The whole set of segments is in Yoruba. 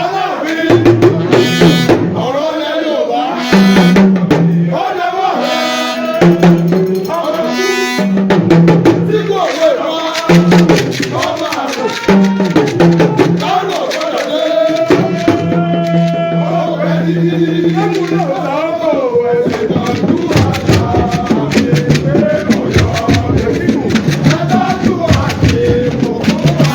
Aláàfin, ọ̀rọ̀ ilẹ̀ Yorùbá, ó dẹwọ́ rẹ̀, ọ̀rọ̀ tí kò lè wá, ọba àrùn, kárò gbọ́dọ̀ dé, ọ̀rọ̀ títí lọ́kọ̀ ẹ̀sìn tọ́jú àṣà àti Ọ̀yọ́ ẹ tọ́jú àti ìbùkún wa.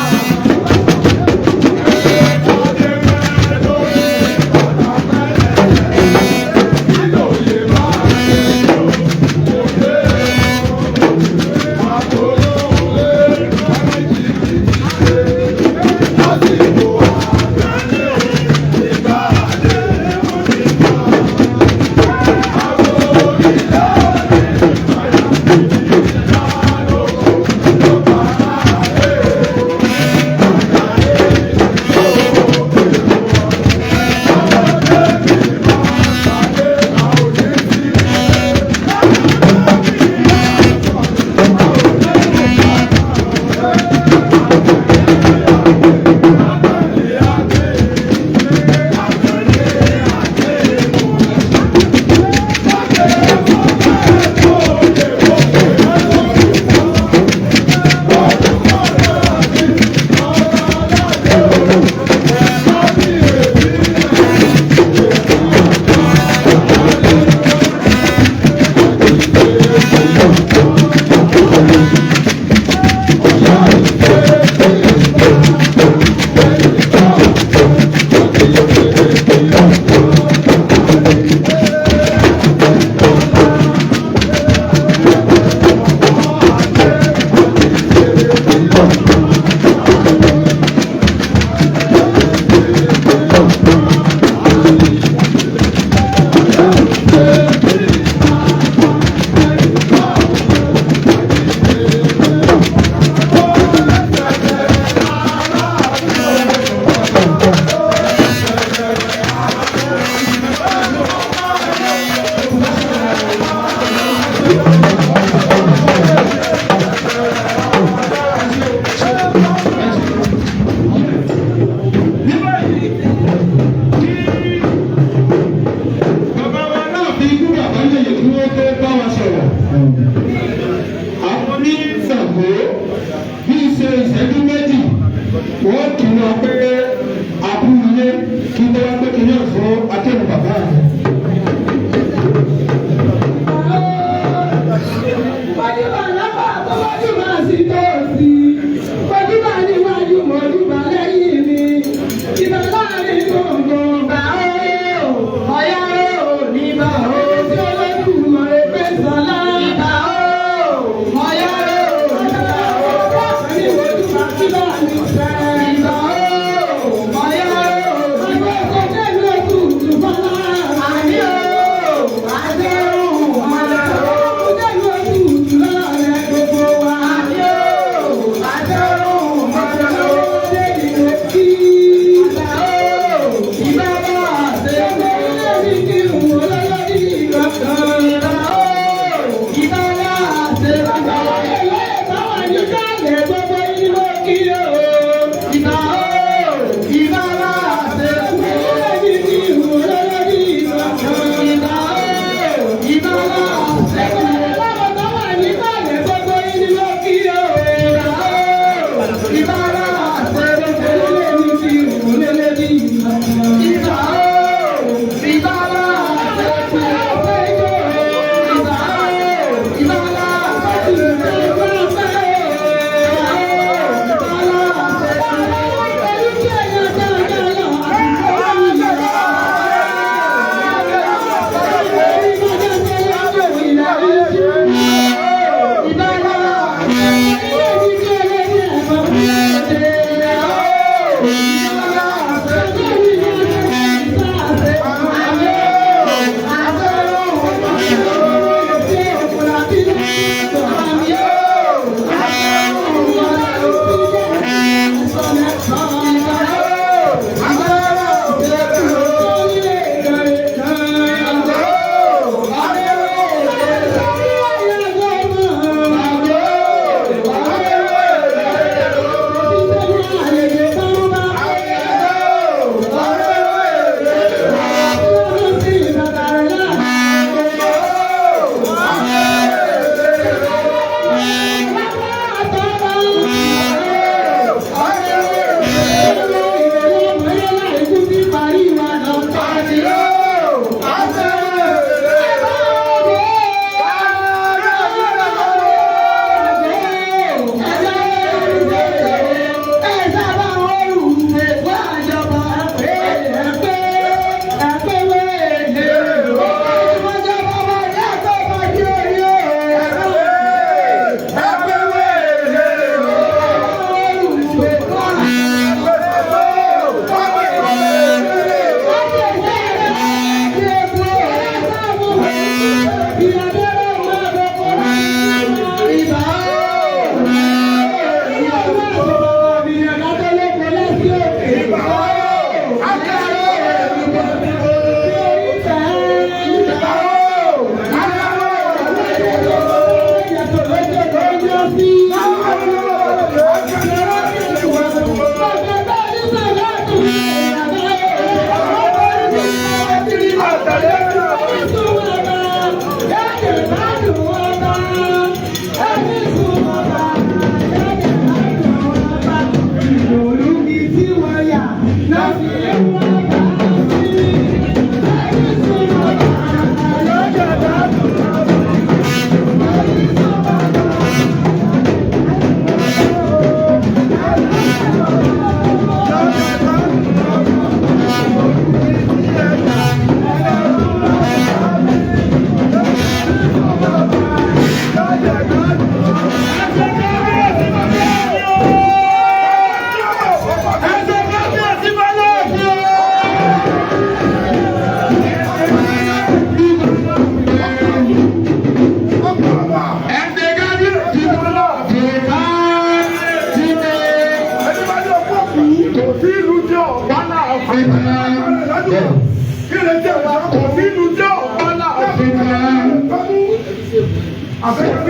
Kí lè jẹ́ kò sínú jẹ́ ọ̀pá láàfin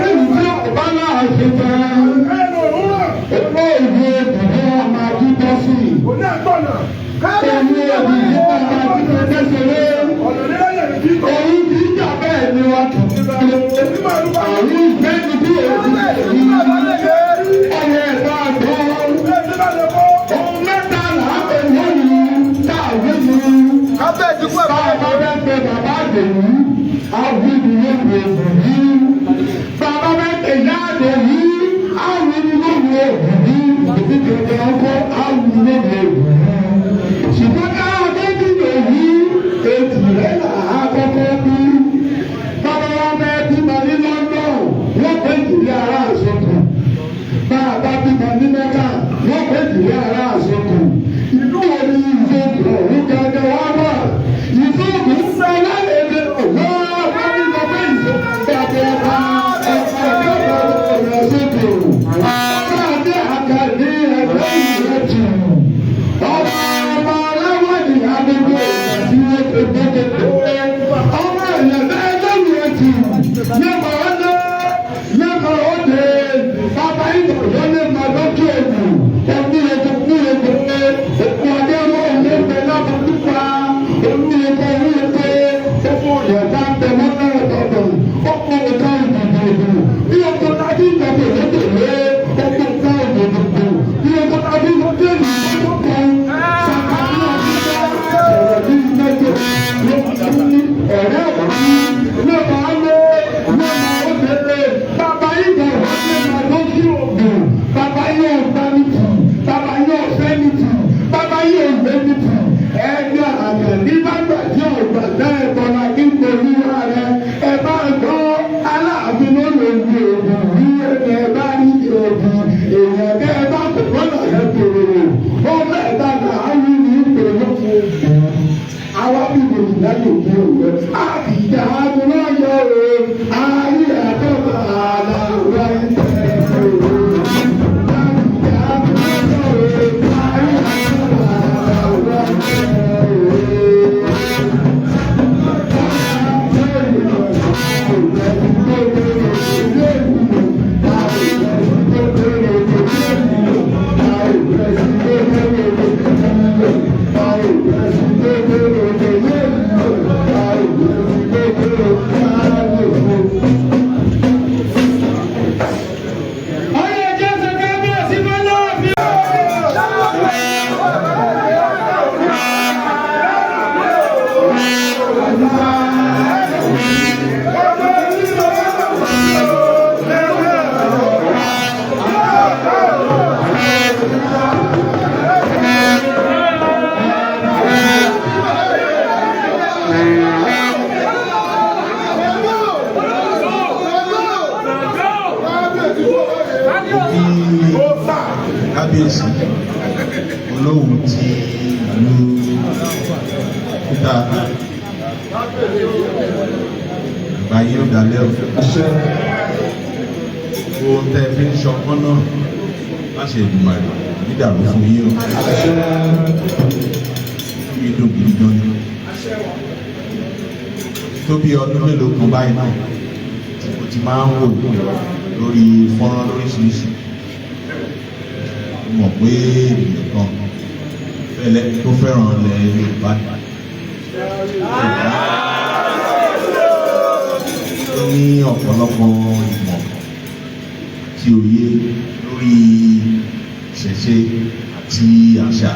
Ìlú tí ọba láàfin tán, ẹnu òwúrọ̀ owó ìlú èdè ọmọ akíkọ́ sí. òní àgbọ̀nà Èmi èdè ọmọ akíkọ́ kékeré. Ọ̀nà nílẹ̀ yẹn ti tọ̀. Èyí tí ìjà bẹ́ẹ̀ ni wọ́n kì í ṣe. Àwọn ìfẹ́ ni bí èdè ọyẹ ẹ̀dá àgbọ̀. Ohun mẹ́ta là á pè lónìí táàwé ni. Bá a bá fẹ́ pe bàbá àgbèyí, àwọn ìdílé pè é. Bàbá fẹ́ pe ìyá àgbèyí, àwọn ìdílé pè é. Ìdíje ọkọ àwọn ìdílé pè é. Ṣùgbọ́n káwọn tó dìbò yìí, ètì rẹ̀ là á kọ́kọ́ bí. Bàbá wa fẹ́ bímọ ní London, wọ́n pè ìdílé ará àṣekù. Bá a bá bímọ ní Mẹ́kà, wọ́n pè ìdílé ará àṣekù. Ìlú wo ni ìṣègùn ọ̀hún gẹ́gẹ́ wá wà? Ìṣègùn ń sọ lálẹ́ ọ̀wọ́ wọ́n ní lọ pé ìṣègùn gbàgbé ọba ẹ̀ka ìjọba ọ̀rọ̀ ṣègùn. Ọba àkàdé ẹgbẹ́ ìrẹsì. Ọba ọba aláwọ̀ ní agbègbè àti ẹgbẹ̀gbẹ̀. Ọmọ ẹ̀yẹ̀dẹ́ lẹ́nu ẹtì. Lẹ́mọ̀ ọ́dẹ lẹ́mọ̀ ọ́dẹ. Bàbá ìdọ̀yọ́ lẹ́mọ̀ lókè èkó. Omi ètò ní ètò òkú adéró olóògbé lábàdúgbà. Omi ètò ní ètò òkú ìyẹ̀dá tẹ̀mọ́tẹ̀ ọ̀dọ̀. Ọkọ̀ ìka ìdìbò. Bí ọkọ̀ tàbí ìjọba ìdókòwò ọkọ̀ ìka ìdìbò. Bí ọkọ̀ tàbí ìjọba ìdókòwò sàkàbí ọ̀rọ̀ bí mẹ́jọ ló ní ọ̀rẹ́ ọ̀rẹ́ lọ́mọ alẹ́ lọ́mọ obìnrin bàbá ìgbà wọlé máa ló kí ògùn bàbá yóò gbá ní tù bàbá yóò fẹ́ ní tù bàbá yóò gbé ní tù ẹni àgbẹ̀ ní bá gbàdí ọ̀gbà náà ẹ̀bọ̀nà kí n pẹ̀lú rẹ ẹ bá gbọ́ aláàfin ló lè lu ògùn rí ẹni ẹ bá rí ògùn èèyàn kẹ́ ẹ bá kò gbọ́dọ̀ ẹ bèrè ó mẹ́ta náà á yí ní ìpèrè fún àwa bí wòlíì láyé òkè òwe àbíjà àdúrà o ayé àtọ́gbà àlàwà ìtẹ̀ o. Àbíjà àdúrà o ayé àtọ́gbà àlàwà ìtẹ̀ o. Ọyẹ jẹ́ kábíyèsí fọlọ́ọ̀fin. Kábíyèsí Olówu ti ìlú Kútà, àgbáyé ò dalẹ̀ o. Ohun tẹ́ fi ń ṣọpọ́n náà láṣẹ Èdùmàrè nídàrú fún yín o. Mi dùn gidi gan ni. Tó bí ọdún mélòó kan báyìí náà tí mo ti máa ń wò lórí fọ́nrán lóríṣiríṣi, mọ̀ pé ènìyàn kan fẹ́lẹ́ tó fẹ́ràn ilẹ̀ Yorùbá ni. Ó ní ọ̀pọ̀lọpọ̀ ìmọ̀ àti òye lórí ìṣẹ̀ṣe àti àṣà.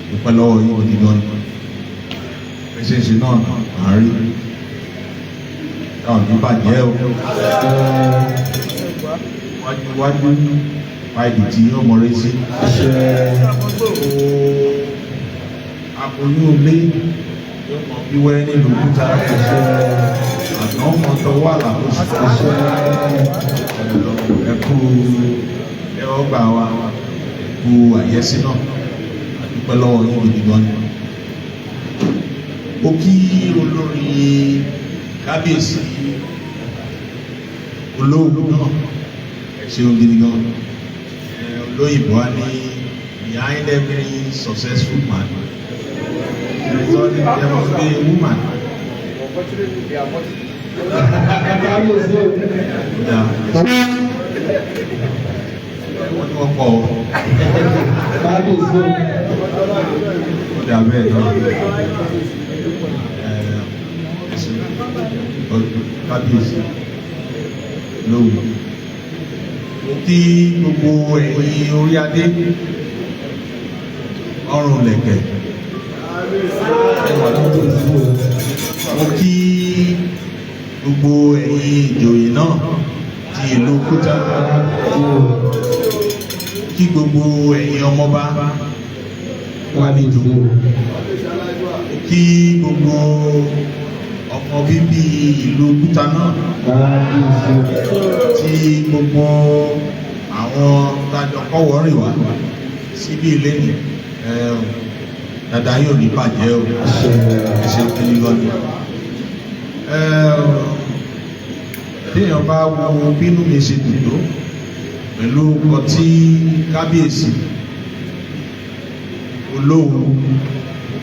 Dúpẹ́ lọ́wọ́ yín gidi gan ni. Ṣéṣe náà à ń rí. Táwọn ní bàjẹ́ o. Wájú wájú báyìí tí yóò mọ̀rẹ́ sí. Aboyún ilé yóò mọ bí wẹ́rẹ́ nílùú Kútà. Àná ọmọ tọwọ́ àlàkóso. Ẹkú ẹwọ́ gbà wá ẹkú àyẹ́sí náà. Àdúpẹ́ lọ́wọ́ yín gidi gan ni. Ó kí olórí kábíyèsí Olówu náà, ẹ ṣeun gidi gan. Ẹ Olóyìnbó á ní, "Behind every successful man there must be a woman." Kábíyèsí o. Yeah. Wọ́n ní wọ́n pọ̀ o. Kábíyèsí o. Ó dà bẹ́ẹ̀ náà. Kábíyèsí lóhùn. Mo kí gbogbo ẹ̀yin orí adé, ọrùn lẹ̀kẹ̀. Kábíyèsí o. Mo kí gbogbo ẹ̀yin ìjòyè náà ti ìlú Kútà. Kí gbogbo ẹ̀yin ọmọba wà ní ìjòkó. Kí gbogbo ọmọ bíbí ìlú Kútà náà Kábíyèsí o. tí gbogbo àwọn tájọ kọ́wọ́ rìn wá síbí ilé ní. Dada yóò ní bàjẹ́ o. Ẹ ṣe kiri lọ́dún. Téèyàn bá wo bínú mi ṣe dùn tó pẹ̀lú nǹkan tí kábíyèsí Olówu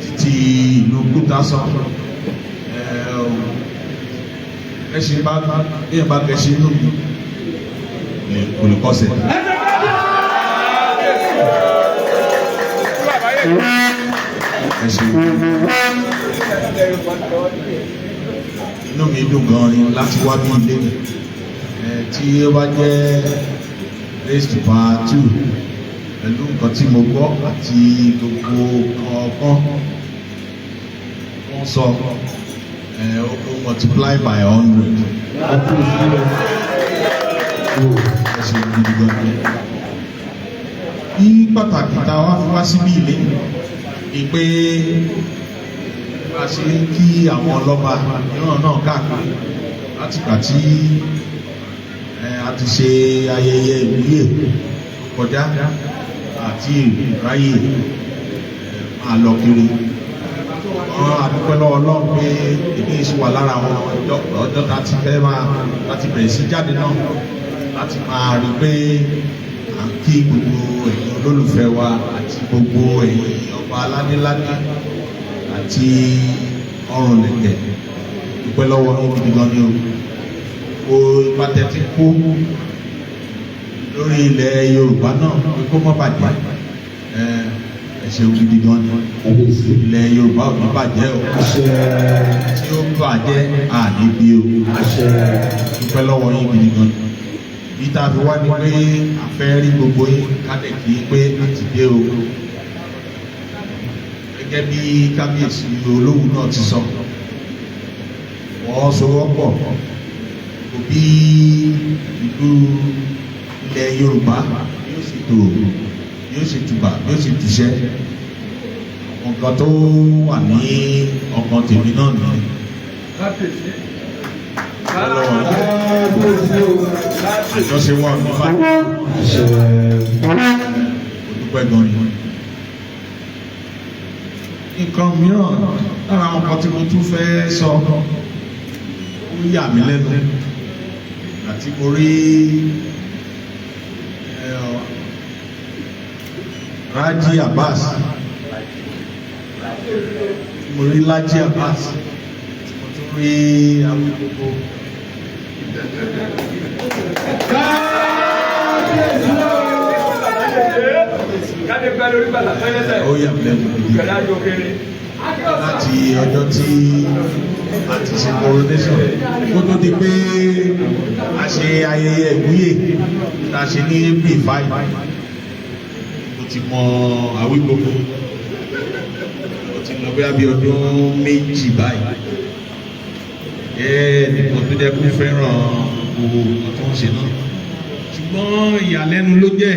títí ìlú Kútà sọ, ẹṣin bá téèyàn bá kẹṣin inú mi kò lè kọsẹ̀. Ẹ ṣe, inú mi dùn gan ni láti wá bí ilé mi tí ó bá jẹ́ race to part two pẹ̀lú nǹkan tí mo gbọ́ àti gbogbo kọ̀ọ̀kan wọ́n sọ, ó multiply by 100. Ẹ ṣe gidi gan ni. Ní pàtàkì tá a wá fi wá síbí ilé ni pé a ṣe ń kí àwọn ọlọ́ba mìíràn náà káàkiri látìgbà tí a ti ṣe ayẹyẹ ìwúyè kọjá àti ìráyè máa lọ kiri wọn. Adúpẹ́ lọ́wọ́ Ọlọ́run pé èmi sì wà lára àwọn ọjọ́ tá a ti fẹ́ máa láti bẹ̀rẹ̀ sí jáde náà láti máa rí pé à ń kí gbogbo ẹ̀yin olólùfẹ́ wa àti gbogbo ẹ̀yin ọba aládéládé àti ọrùn lẹ̀kẹ̀. Dúpẹ́ lọ́wọ́ yín gidi gan ni o. O ipa tẹ́tí kó lórí ilẹ̀ Yorùbá náà pé kó má bàjẹ́, ẹ ṣeun gidi gan ni. Ilẹ̀ Yorùbá ò ní bàjẹ́ o. Tí ó bàjẹ́ àní bí o. Dúpẹ́ lọ́wọ́ yín gidi gan ni. Bí tá a fi wá ní pé a fẹ́ rí gbogbo yín kálẹ̀ kí pé a ti dé o. Gẹ́gẹ́ bí kábíyèsí Olówu náà ti sọ, wọ́n sowọ́pọ̀ kò bí ìlú ilẹ̀ Yorùbá yóò sì tòrò, yóò sì tùbà, yóò sì tùṣẹ́. Nǹkan tó wà ní ọkàn tèmi náà nìyẹn. Àjọṣe wa ò ní bàjẹ́. Dúpẹ́ gan ni. Nǹkan mìíràn lára àwọn nǹkan tí mo tún fẹ́ sọ, ó yà mí lẹ́nu àti mo rí Raji Abbas, mo rí Laji Abbas, tí mo tún rí Awíkókó. Ó yà mí lẹ́nu gidi láti ọjọ́ tí a ti ṣe coronation kó tó di pé a ṣe ayẹyẹ ìwúyè tá a ṣe ní April 5, mo ti mọ Awíkókó, ó ti lọ bí abí ọdún 2 báyìí. Ẹ nìkan tó jẹ́ kó fẹ́ràn gbogbo nǹkan tó ń ṣe náà, ṣùgbọ́n ìyàlẹ́nu ló jẹ́.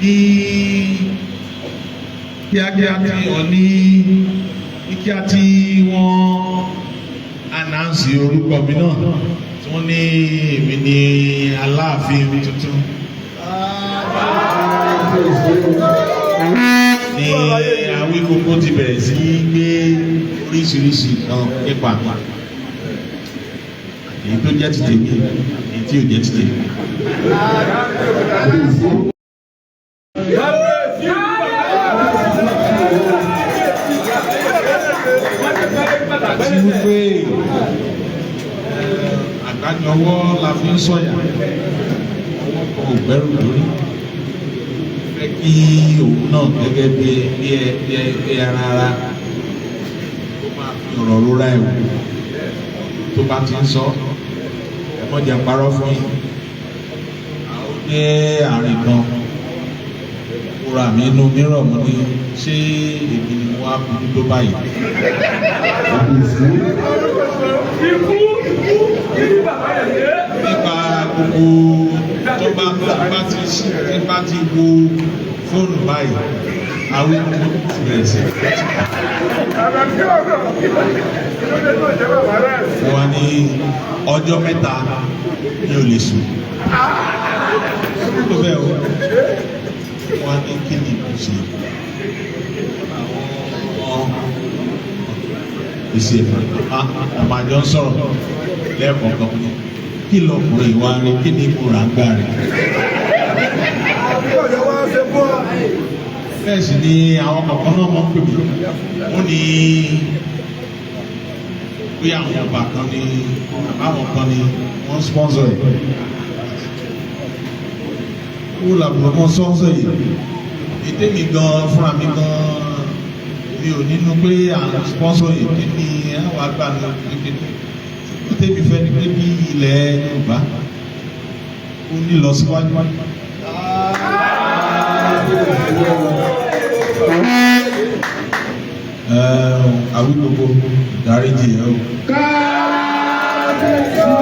Ní kíákíá tí wọ́n ní ní kíá tí wọ́n announce orúkọ mi náà, tí wọ́n ní èmi ní Aláàfin tuntun, ní Awíkókó ti bẹ̀rẹ̀ sí í gbé oríṣiríṣi nǹkan nípa mi. Èyí tó jẹ́ ti tèmi, èyí tí ò jẹ́ ti tèmi. Kábíyèsí. Àti wípé àgbájọwọ́ la fi ń sọ̀yà, ọwọ́ kan ò gbẹ́rù lórí. Fẹ́ kí òun náà gẹ́gẹ́ bí bí bí bí ara ara tó máa fi ọ̀rọ̀ rora ẹ̀ wò tó bá ti ń sọ. Ẹ mọ̀ jẹ́ parọ́ fún yín, àwọn dé àárín kan kóra mi inú mìíràn, mo ní ṣé èmi ni mo wá burú tó báyìí? Kábíyèsí. Nípa gbogbo tó bá ti tí bá ti wo fóònù báyìí, àwọn ènìyàn ti bẹ̀rẹ̀ sí. Wọ́n ní ọjọ́ 3 mi ò lè sùn. Tó bẹ́ẹ̀ o, wọ́n ní kí ni mo ṣe? Àwọn ìṣe àmàjọ ń sọ̀rọ̀ lẹ́ẹ̀kọ̀ọ̀kan ní kí lọkùnrin ìwà rẹ̀, kí ni mo rà ń gbà rẹ̀. Bẹ́ẹ̀ sì ni àwọn kọ̀ọ̀kan náà mọ̀ ń pè mí, wọ́n ní bóyá àwọn ọba kan ní àbáwọn kan ní wọ́n sponsor ẹ̀. Wó làbùrọ̀ mọ́ sponsor yìí? Ètè mi gan fúnra mi gan mi ò nínú pé à ń sponsor yìí. Kí ni àwọn àgbà ní kékeré? Ṣùgbọ́n tèmi fẹ́ ni pé bí ilẹ̀ Yorùbá ó ní lọ síwájú. Àwí gbogbo dáríjì ẹ o. Kábíyèsí o.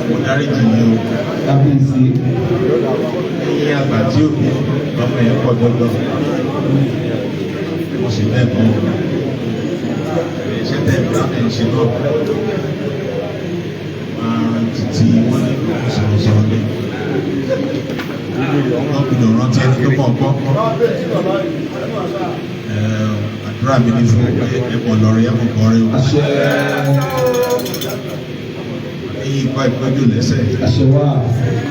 Mo dáríjì yín o. Kábíyèsí. Ẹ̀yin àgbà tí ó bí ọmọ yẹn pọ̀ jọjọ. Mo sì lẹ́kọ̀ọ́. Iṣẹ́ tẹ̀ bá ẹ̀ ṣe náà. Máa rántí tí wọ́n ní kó sọ̀rọ̀sọ̀rọ̀ lé. Wọ́n gbọ́dọ̀ rántí ẹni tó mọ̀ gbọ́. Àdúrà mi ní fún pé ẹ mọ̀ lọ́rẹ́, ẹ mọ̀ gbọ́rẹ́ o. Àṣẹ. Ẹ̀yin ìgbà ìgbọ́jú lẹ́sẹ̀. Àṣẹ wà.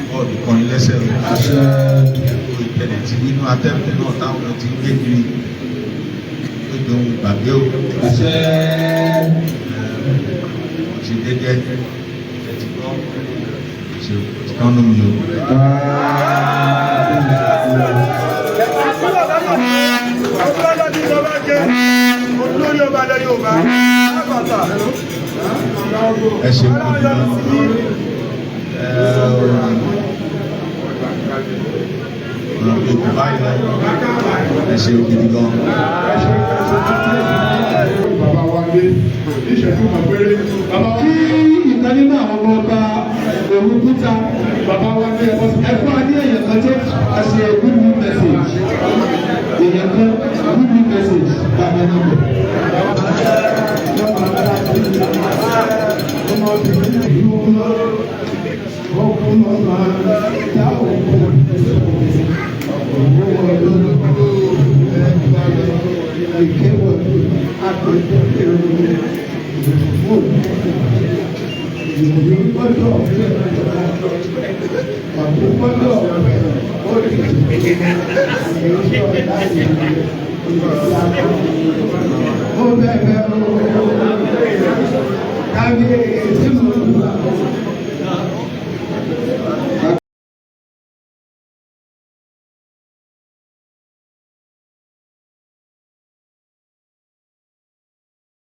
Bọ́ọ̀lù kọrin lẹ́sẹ̀ o. Àṣẹ. Ìtẹ̀lẹ̀ ti nínú atẹ́kùn náà táwọn ti ń gbé kiri tó jọ ohun ìgbàgbé o. Àṣẹ. Mo ti jẹ́jẹ́ ẹ ti gbọ́ ṣe ti kánú mi o. Ẹ ṣe kú ní ọ̀rọ̀ mi kò báyìí lọ, ẹ ṣe gidi gan. Bàbá wa dé ìṣẹ́jú kan péré. Bàbá wa Kí ìkan nínú àwọn ọmọ ọba Òrùkúta, bàbá wa ní ẹ̀kọ́ ẹ̀fọ́ adé, èèyàn kan tó a ṣe good news message, èèyàn kan good news message, bàbá náà bẹ̀. Kábíyèsí.